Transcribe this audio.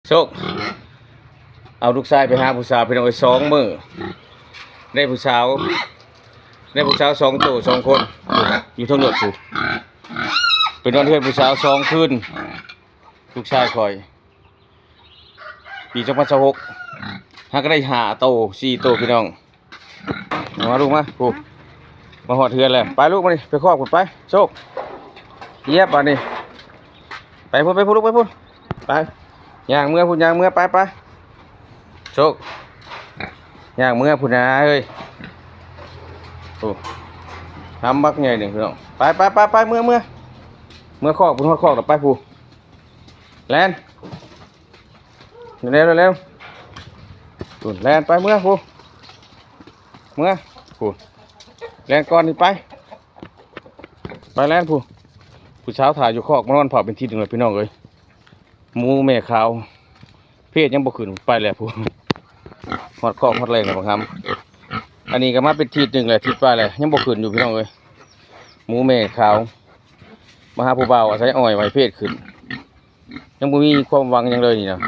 ໂຊກ ເອົາລູກຊາຍໄປຫາຜູ້ສາວ ພີ່ນ້ອງເອີຍ ສອງມື້ ໄດ້ຜູ້ສາວ ໄດ້ຜູ້ສາວສອງໂຕ ສອງຄົນ ຢູ່ເທິງລົດພຸ້ນ ໄປນອນເຮືອນຜູ້ສາວສອງຄືນ ລູກຊາຍຂ້ອຍ ປີສອງພັນຊາວຫົກ ຫາກໍໄດ້ຫ້າໂຕ ສີ່ໂຕ ພີ່ນ້ອງ. ມາລູກມາ ຜູ້ ມາຮອດເຮືອນແລ້ວ ໄປລູກ ມານີ້ ໄປຄອກພຸ້ນ ໄປ ໂຊກ ຢຽບບາດນີ້ ໄປພຸ້ນ ໄປພຸ້ນລູກ ໄປພຸ້ນ ໄປ ຍ່າງເມືອພຸ້ນ ຍ່າງເມືອ ໄປ ໄປ ໂຊກ ຍ່າງເມືອພຸ້ນນາເອີຍ ໂອ້ ທຳບັກໃຫຍ່ໜຶ່ງ ພີ່ນ້ອງ ໄປ ໄປ ໄປ ໄປ ເມືອ ເມືອ ເມືອຄອກພຸ້ນ ຮອດຄອກແລ້ວ ໄປຜູ້ ແລ່ນ ເລັວໆ ເລັວໆ ພຸ້ນ ແລ່ນໄປເມືອຜູ້ ເມືອ ຜູ້ ແລ່ນກ່ອນນີ້ໄປ ໄປແລ່ນຜູ້ ຜູ້ສາວຖ້າຢູ່ຄອກມານອນເຝົ້າເປັນທິດໜຶ່ງແລ້ວ ພີ່ນ້ອງເອີຍ ໝູແມ່ຂາວ ເພດຍັງບໍ່ຂຶ້ນ ໄປແລ້ວຜູ້ ຮອດຄອກຮອດແລ່ນແລ້ວບັກຫຳ ອັນນີ້ກໍມາເປັນທິດໜຶ່ງແລ້ວ ທິດປາຍແລ້ວ ຍັງບໍ່ຂຶ້ນຢູ່ ພີ່ນ້ອງເອີຍ ໝູແມ່ຂາວ ມາຫາຜູ້ບ່າວອາໄສອ້ອຍໄວ້ເພດຂຶ້ນ ຍັງບໍ່ມີຄວາມຫວັງຫຍັງເລີຍນີ້ນະ